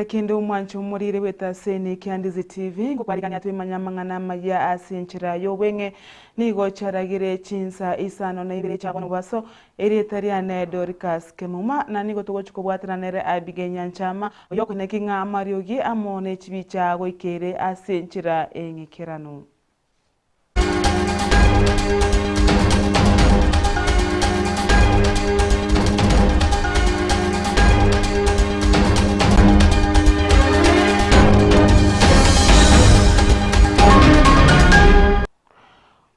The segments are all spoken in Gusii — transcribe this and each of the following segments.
Engaki ende omwancho omorire bw'etaseni kia Ndizi TV ngokwarigania twemanye amang'ana amayia ase enchera y'obweng'e nigo chiaragire chinsa isano na ibere chia bono bobaso erieta riane Dorcas Kemuma na nigo togochia kobwatana nere Abigail Nyanchama oyokoneki ng'a amariogi amo ne chibicha goikeire ase enchera eng'ikeranu.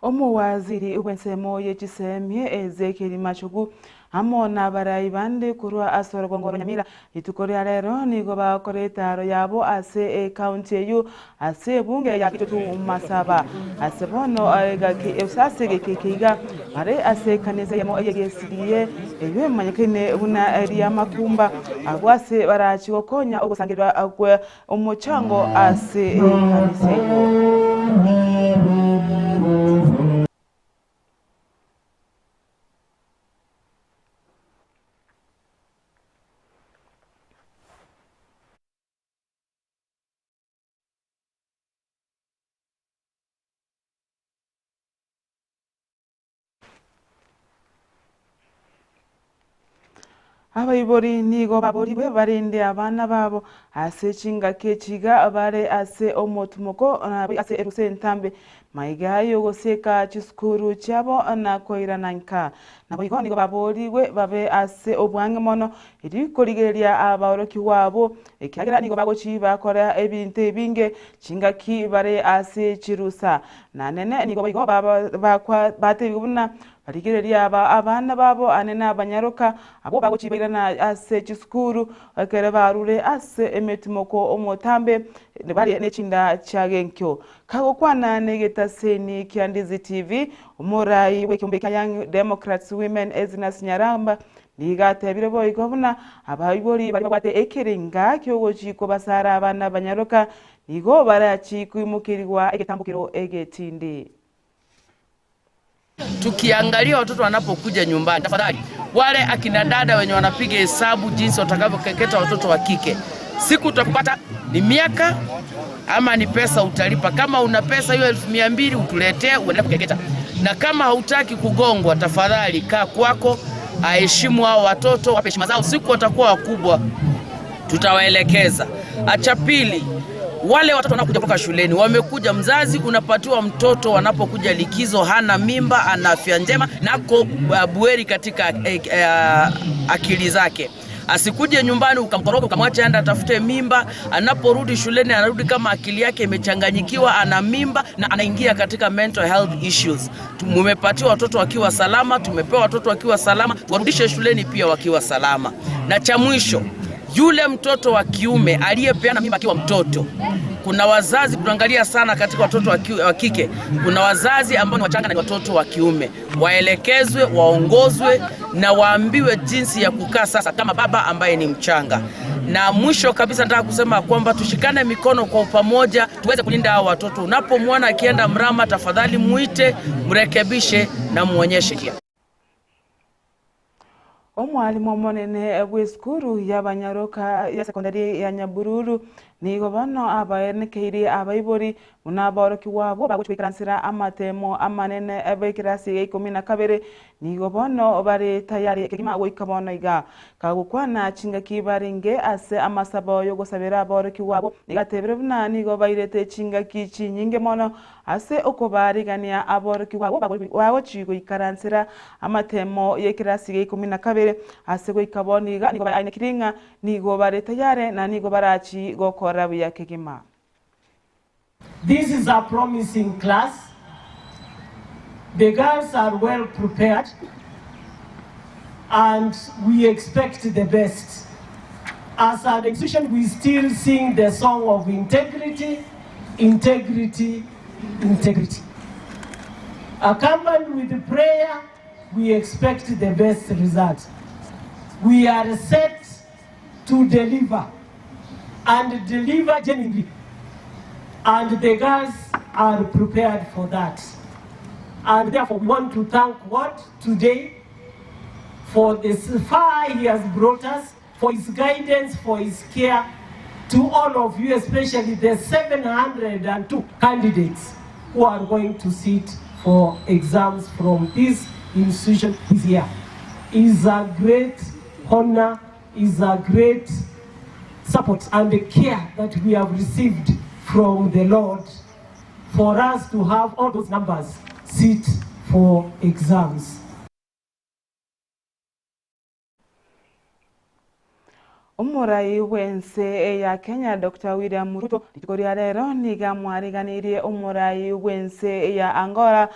Omowaziri bw'ensemo ye chisemi Ezekiel Machogu amo nabarai bande korwa ase orogongo rwa Nyamira Rituko ria rero nigo bagokora etaaro yabo ase ekaunti eyio ase ebunge ya Kitutu Masaba. Ase bono egaki ase egeka eke iga bare ase ekanisa eyemo y'egesiriye eyio emanyekaine buna Riamakumba abwo ase barachi gokonya ogosangererwa kwe omochango ase ekanisa eyio. Abaibori nigo baborigwe barende abana babo ase chingaki echi iga bare ase omotumoko ase erusa entambe Maiga y'ogosieka chisukuru chiabo na koirana nka. Naboigo nigo baboorigwe babe ase obwang'e mono, erio korigereria abaorokigwa abwo, ekiagera nigo bagochia bakora ebinto ebinge chingaki bare ase chirusa. Na nene nigo boigo batebigwe buna barigererie abana babo ane nabanyaroka, abwo bagochia bairana ase chisukuru ekero barure ase emetimoko omotambe bare nechinda chiagenkio. Kagokwana negetaseni kia Ndizi TV, omorai bw'ekeombe kia Young Democrats Women Ezinasi Nyaramba nigo atebire boigo buna abaibori baria babwate ekerenga kiogochi kobasara abana banyaroka nigo barachi koimokerigwa egetambokero egetindi. Tukiangalia watoto wanapokuja nyumbani, tafadhali wale akina dada wenye wanapiga hesabu jinsi watakavyokeketa watoto wa kike, siku utakupata ni miaka ama ni pesa utalipa. Kama una pesa hiyo 200,000 utuletee uendelee kukeketa, na kama hautaki kugongwa, tafadhali kaa kwako, aheshimu hao watoto, wape heshima zao. Siku watakuwa wakubwa tutawaelekeza. Acha pili, wale watoto wanaokuja kutoka shuleni wamekuja, mzazi unapatiwa mtoto wanapokuja likizo, hana mimba, ana afya njema nako buheri katika eh, eh, akili zake. Asikuje nyumbani ukamkoroga ukamwacha aende atafute mimba. Anaporudi shuleni anarudi kama akili yake imechanganyikiwa, ana mimba na anaingia katika mental health issues. Tumepatiwa watoto wakiwa salama, tumepewa watoto wakiwa salama, tuwarudishe shuleni pia wakiwa salama. Na cha mwisho yule mtoto wa kiume aliyepeana mimba akiwa mtoto. Kuna wazazi tunaangalia sana katika watoto wa kike, kuna wazazi ambao ni wachanga na watoto wa kiume, waelekezwe, waongozwe na waambiwe jinsi ya kukaa sasa kama baba ambaye ni mchanga. Na mwisho kabisa nataka kusema kwamba tushikane mikono kwa pamoja tuweze kulinda hao watoto. Unapomwona akienda mrama, tafadhali muite, mrekebishe na muonyeshe njia. Omwalimu omonene bw'esukuru y'abanyaroka ya sekondari ya Nyabururu nigo bono abaenekeirie abaibori buna aborokigwa abwo bagochia goikaransera amatemo amanene b'ekerasi gia ikomi na kabere nigo bono bare tayari kegima goika bono iga. Kagokwana chingaki barenge ase amasabo y'ogosabera aborokigwa abwo nigo atebire buna nigo bairete chingaki chinyinge mono Ase okobaarigania aborokigwa abwo bagochia goikaransera amatemo y'ekerasi gia ikomi na kabere, ase goika bono iga nigo baenekire ng'a nigo bare tayare na nigo barachie gokora buya kegima. This is a promising class. The girls are well prepared and we expect the best. As an institution we still sing the song of integrity, integrity, integrity. Accompanied with prayer, we expect the best result. We are set to deliver and deliver genuinely and the girls are prepared for that. And therefore we want to thank God today for this far he has brought us, for his guidance, for his care. to all of you, especially the 702 candidates who are going to sit for exams from this institution this year. Is a great honor, is a great support and the care that we have received from the Lord for us to have all those numbers sit for exams. Omorai bw'ense ya Kenya Doctor William Ruto rituko ria rero nigo amwariganirie omorai bw'ense ya Angola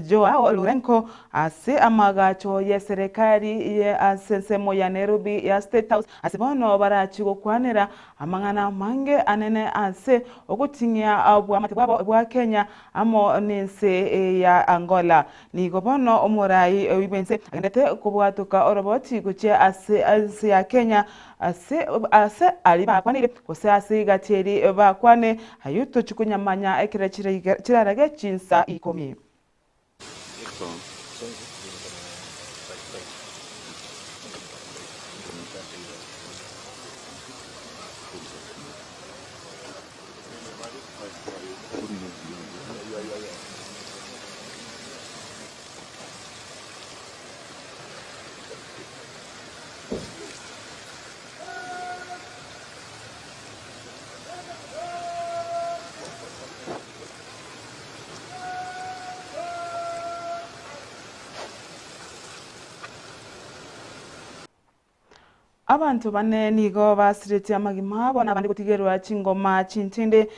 Joao Lourenco ase amagacho y'eserekari ye ase ensemo ya Nairobi ya State House ase bono barachi gokwanera amang'ana amange anene ase ogoting'ia obwamate bwabo bwa Kenya amo nense ya Angola. Nigo bono omorai bw'ense agenderete kobwatoka oroboti gochia ase ense ya Kenya ase ase aria bakwanire gose ase egati eri bakwane ayio tochia konyamanya ekero chirarage chinsa ikomi. Abanto bane nigo basiretie amagima abo na abande gotigerwa chingoma chintinde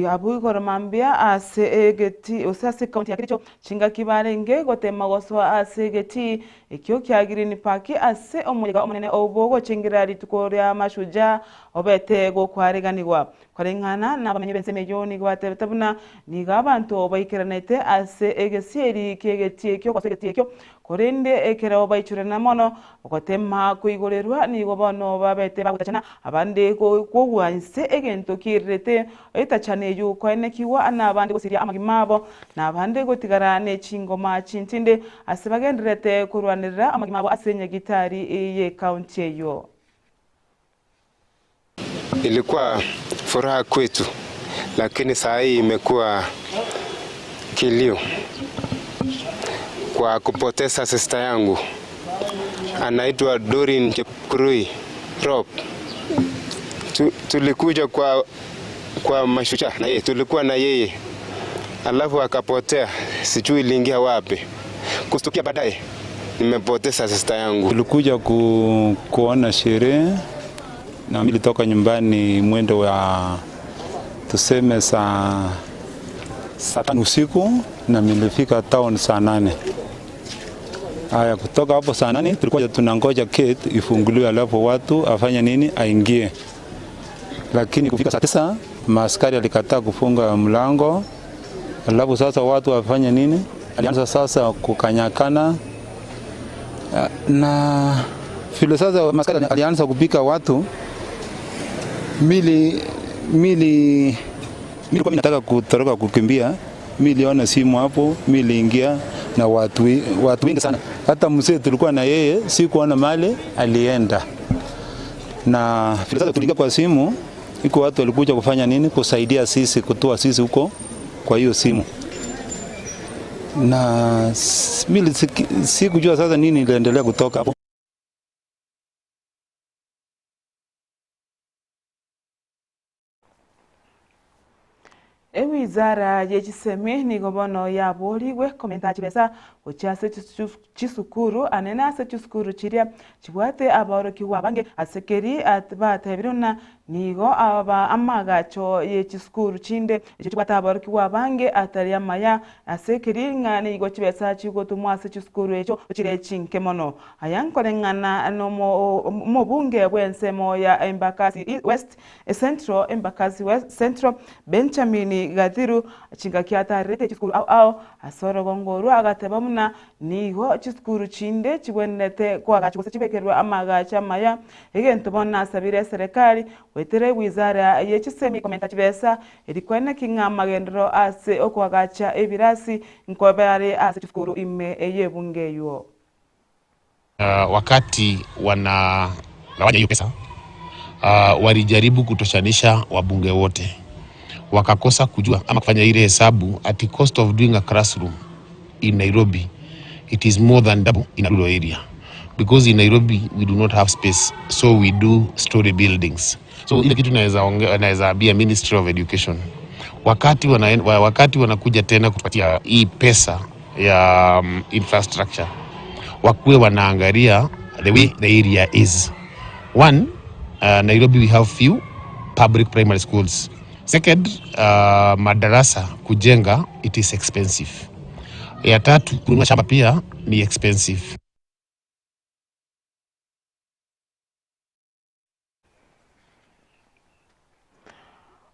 abwo igoro mambia ase egeti gose ase ekaunti ya Kericho chingaki barenge gotema gosoa ase egetii ekio kia Green Park ase omoyega omonene obwo ogochengera rituko ria Mashujaa obete gokwariganigwa. Koreng'ana nabamenyi b'ensemo eyio nigo batebete buna nigo abanto baikeranete ase egesieri ki'egetii ekio gose egetii ekio, korende ekero baichorana mono gotema koigorerwa nigo bono babete bagotachana abande kogwa inse egento kiairerete etachana eyio koenekigwa nabande gosiria amagima abo, na abande gotigara ne chingoma chintinde ase bagendererete korwanerera amagima abo ase nyagitari y'ekaunti eyio. Ilikuwa furaha kwetu, lakini saa hii imekuwa kilio kwa kupoteza sister yangu anaitwa Doreen Chepkurui Rop. Tulikuja kwa, kwa mashujaa na yeye, tulikuwa na yeye alafu akapotea, sijui iliingia wapi. Kustukia baadaye nimepoteza sister yangu. Tulikuja kuona sherehe na nilitoka nyumbani mwendo wa tuseme saa 5 usiku na nilifika town saa 8. Haya, kutoka hapo saa 8 tulikuwa tunangoja gate ifunguliwe alafu watu afanye nini aingie. Lakini kufika saa 9 maaskari alikataa kufunga mlango. Alafu sasa watu wafanye nini? Alianza sasa kukanyakana. Na vile sasa maaskari alianza kupika watu, mili kwa nataka kutoroka kukimbia, miliona simu hapo, miliingia na watu wengi sana. Hata mzee tulikuwa na yeye sikuona mali alienda. Na vile sasa tuliingia kwa simu, iko watu walikuja kufanya nini? Kusaidia sisi, kutoa sisi huko kwa hiyo simu. Na mimi sikujua sasa nini iliendelea kutoka hapo. Ewizara y'echisemi nigo bono yaborigwe komenta chibesa gochia ase chisukuru anene ase chisukuru chiria chibwate abaorokiwa abange ase keri batebire buna nigo aba amagacho y'echisukuru chinde echio chibwate abaorokiwa abange atari amaya ase keri ng'a nigo chibesa chigotumwa ase chisukuru echio chire chinke mono. Aya nkoreng'ana omobunge bw'ensemo ya Embakasi West Central, Embakasi West Central Benjamin Gathiru chingaki atarete chisukuru ao ao ase orogongo agateba buna nigo chisukuru chinde chibwenerete koagacha gose chibekerwe amagacha amaya egento bono asabire eserikali goetera ewizara y'echisemi komenta chibesa erikweneki ng'a amagendero ase okoagacha ebirasi nkobare ase chisukuru ime ey'ebunge eywo. Wakati wanagawanya hiyo pesa Uh, walijaribu kutoshanisha wabunge wote wakakosa kujua ama kufanya ile hesabu at cost of doing a classroom in Nairobi it is more than double in a rural area because in Nairobi we do not have space so we do story buildings so ile kitu naweza naweza ambia Ministry of Education wakati wana, wakati wanakuja tena kutupatia hii pesa ya um, infrastructure wakuwe wanaangalia the way the area is one uh, Nairobi we have few public primary schools second uh, madarasa kujenga it is expensive ya tatu kununua shamba pia ni expensive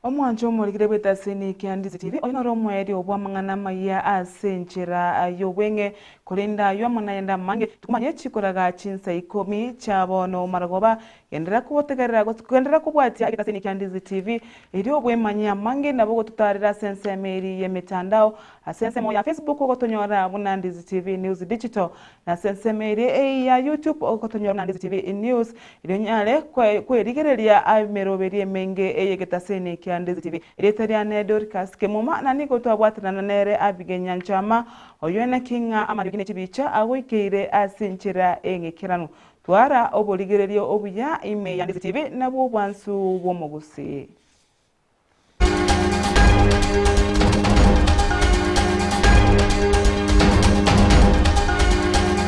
Omwancho omorikire bw'etasini kia Ndizi TV oyo noro omoerio bw'amang'ana amaya ase enchera y'obweng'e korende aywo amo nayende amange tukumanye chikoraga chinsa ikomi chia bono marogoba genderera kobotegerera genderera kobwatia egetasini kia Ndizi TV erio obwemanye amange nabo ogototarera ase ensemo eri y'emetandao ase ensemo ya Facebook ogotonyora buna Ndizi TV News Digital na ase ensemo eri ya YouTube ogotonyora buna Ndizi TV News erio onyare kwerigereria emeroberi emenge ey'egetasini kia Ndizi TV. Erieta riane Dorcas Kemuma na nigo twabwatanana nere Abigail Nyanchama oyio naki ng'a amariogi ne chibicha agoikeire ase enchera eng'ikeranu. Twara oborigererio obuya ime ya Ndizi TV nabwo obwansu bw'omogusii.